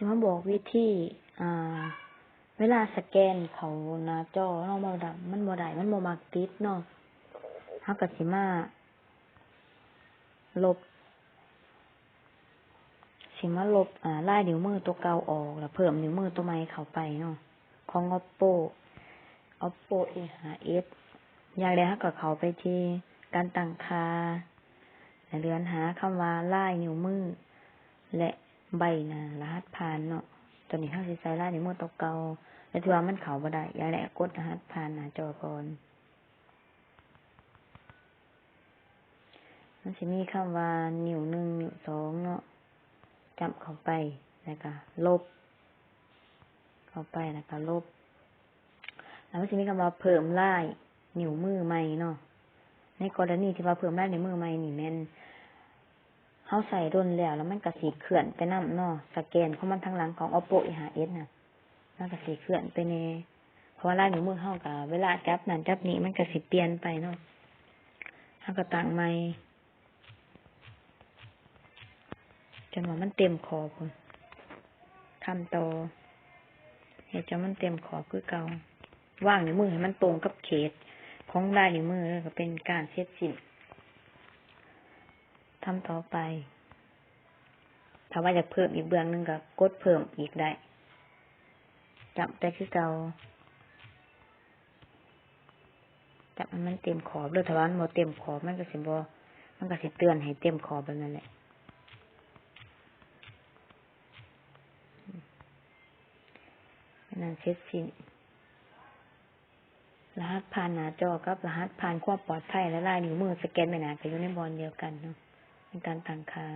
ມາບອກວິທີ ອ່າ ເວລາສະແກນເຂົ້າໜ້າຈໍເນາະ ມັນບໍ່ໄດ້ ມັນບໍ່ໄດ້ ມັນບໍ່ມັກຕິດເນາະ ເຮົາກໍຊິມາລົບ ຊິມາລົບ ອ່າ ລາຍນິ້ວມືຕົວເກົ່າອອກ ແລ້ວເພີ່ມນິ້ວມືຕົວໃໝ່ເຂົ້າໄປເນາະ ຂອງ Oppo Oppo A five S ຢ່າງແລກເຮົາກໍເຂົ້າໄປທີ່ການຕັ້ງຄ່າ ແລະ ເລື່ອນຫາຄຳວ່າລາຍນິ້ວມື ແລະ ໃບໜ້າລະຫັດຜ່ານເນາະ ຕອນນີ້ເຮົາຊິໃສ່ລາຍນິ້ວມືຕົວເກົ່າ ແລະ ຖືວ່າມັນເຂົ້າບໍ່ໄດ້ ຢ່າງແລກກົດລະຫັດຜ່ານໜ້າຈໍກ່ອນ ມັນຊິມີຄຳວ່ານິ້ວໜຶ່ງ ນິ້ວສອງເນາະ ຈ້ຳເຂົ້າໄປ ແລ້ວກໍລົບ ເຂົ້າໄປ ແລ້ວກໍລົບ ແລ້ວມັນຊິມີຄຳວ່າເພີ່ມລາຍນິ້ວມືໃໝ່ເນາະ ໃນກໍລະນີທີ່ວ່າເພີ່ມລາຍນິ້ວມືໃໝ່ນີ້ແມ່ນເຮົາໃຊ້ດົນແລ້ວ ແລ້ວມັນກໍຊິເຄື່ອນໄປນຳເນາະ ສະແກນຂອງມັນທາງຫຼັງຂອງ Oppo A five S ນະ ມັນກໍຊິເຄື່ອນໄປແດ່ ເພາະວ່າລາຍນິ້ວມືເຮົາກໍເວລາຈັບນັ້ນຈັບນີ້ມັນກໍຊິປ່ຽນໄປເນາະ ເຮົາກໍຕັ້ງໃໝ່ ຈົນວ່າມັນເຕັມຂອບພຸ້ນ ທຳຕໍ່ ເຮັດຈົນມັນເຕັມຂອບຄືເກົ່າ ວາງນິ້ວມືໃຫ້ມັນຕົງກັບເຂດຂອງລາຍນິ້ວມື ແລ້ວກໍເປັນການເສັດສິ້ນ ທຳຕໍ່ໄປ ຖ້າວ່າຢາກເພີ່ມອີກເບື້ອງໜຶ່ງກໍກົດເພີ່ມອີກໄດ້ ຈ້ຳໄປຄືເກົ່າ ຈັບໃຫ້ມັນເຕັມຂອບເດີ ຖ້າວ່າມັນບໍ່ເຕັມຂອບ ມັນກໍຊິບໍ່ ມັນກໍຊິເຕືອນໃຫ້ເຕັມຂອບແບບນັ້ນແຫຼະ ອັນນັ້ນເສັດສິ້ນ ລະຫັດຜ່ານໜ້າຈໍກັບລະຫັດຜ່ານຄວາມປອດໄພ ແລະ ລາຍນິ້ວມືສະແກນໃບໜ້າກໍຢູ່ໃນບ່ອນດຽວກັນເນາະ ໃນການຕັ້ງຄ່າ